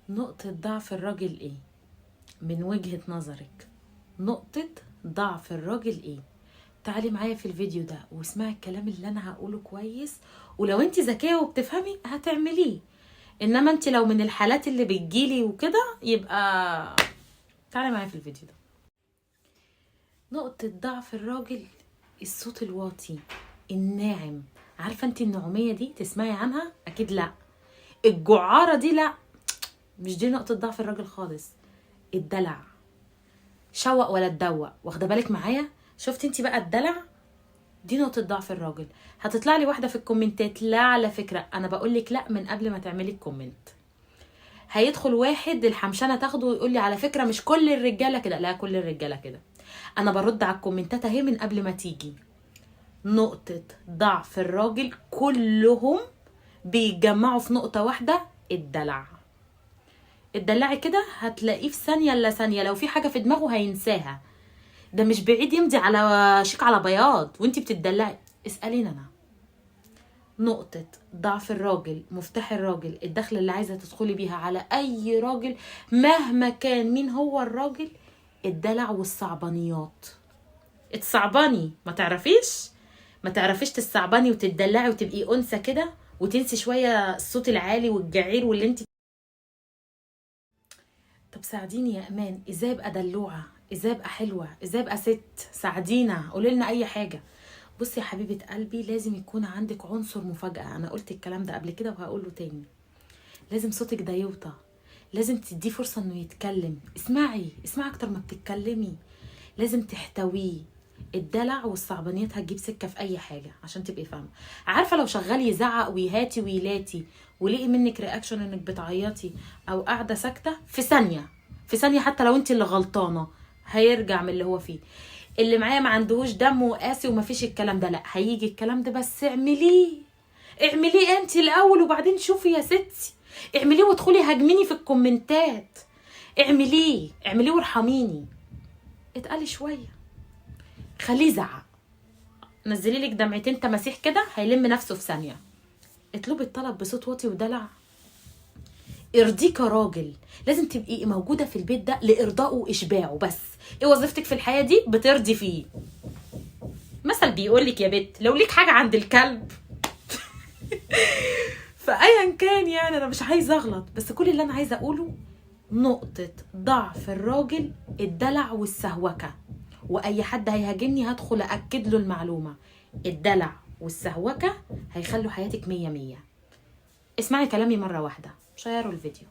نقطة ضعف الراجل ايه؟ من وجهة نظرك نقطة ضعف الراجل ايه؟ تعالي معايا في الفيديو ده واسمعي الكلام اللي انا هقوله كويس، ولو انت ذكية وبتفهمي هتعمليه، انما انت لو من الحالات اللي بتجيلي وكده يبقى تعالي معايا في الفيديو ده. نقطة ضعف الراجل الصوت الواطي الناعم. عارفة انت النعومية دي تسمعي عنها؟ اكيد لا. الجعارة دي لا، مش دي نقطة ضعف الراجل خالص. الدلع، شوق ولا تدوق، واخده بالك معايا؟ شفتي انت بقى الدلع دي نقطة ضعف الراجل. هتطلع لي واحدة في الكومنتات، لا على فكرة انا بقول لك لا من قبل ما تعملي ال comment. هيدخل واحد الحمشانة تاخده ويقول لي على فكرة مش كل الرجالة كده. لا كل الرجالة كده. انا برد على الكومنتات اهي من قبل ما تيجي. نقطة ضعف الراجل كلهم بيتجمعوا في نقطة واحدة، الدلع. الدلعي كده هتلاقيه في ثانية الا ثانية لو في حاجة في دماغه هينساها. ده مش بعيد يمضي على شيك على بياض وانتي بتدلعي. اسأليني انا. نقطة ضعف الراجل، مفتاح الراجل، الدخلة اللي عايزة تدخلي بيها على اي راجل مهما كان مين هو الراجل، الدلع والصعبانيات. اتصعباني، ما تعرفيش تتصعباني وتدلعي وتبقي انثى كده وتنسي شوية الصوت العالي والجعير واللي انت. طب ساعديني يا امان، ازاي ابقى دلوعة؟ ازاي ابقى حلوة؟ ازاي ابقى ست؟ ساعدينا، قولي لنا اي حاجة. بصي يا حبيبة قلبي، لازم يكون عندك عنصر مفاجأة. انا قلت الكلام ده قبل كده وهقوله تاني. لازم صوتك ده يوطى، لازم تديه فرصة انه يتكلم. اسمعي، اسمعي اكتر ما بتتكلمي. لازم تحتويه. الدلع والصعبانيات هتجيب سكة في اي حاجة عشان تبقي فاهمة. عارفة لو شغال يزعق ويهاتي ويلاتي ولقي منك reaction انك بتعيطي او قاعدة ساكتة، في ثانية، في ثانية حتى لو انت اللي غلطانة هيرجع من اللي هو فيه. اللي معايا ما عندهوش دم وقاسي وما فيش الكلام ده، لا هيجي الكلام ده، بس اعمليه، اعمليه انت الاول وبعدين شوفي يا ستي. اعمليه وادخلي هاجميني في الكومنتات. اعمليه، اعمليه وارحميني. اتقلي شوية، خليه يزعق، نزلي لك دمعتين تماسيح كده هيلم نفسه في ثانية. اطلبي الطلب بصوت واطي ودلع. ارضية كراجل، لازم تبقي موجودة في البيت ده لارضائه واشباعه بس. ايه وظيفتك في الحياة دي؟ بترضي فيه. مثل بيقول لك يا بت لو ليك حاجة عند الكلب. فايا كان يعني انا مش عايزه اغلط، بس كل اللي انا عايزه اقوله نقطة ضعف الراجل الدلع والسهوكه. واي حد هيهاجمني هدخل اكد له المعلومة. الدلع والسهوكه هيخلوا حياتك 100 100. اسمعي كلامي مرة واحدة، شيروا الفيديو.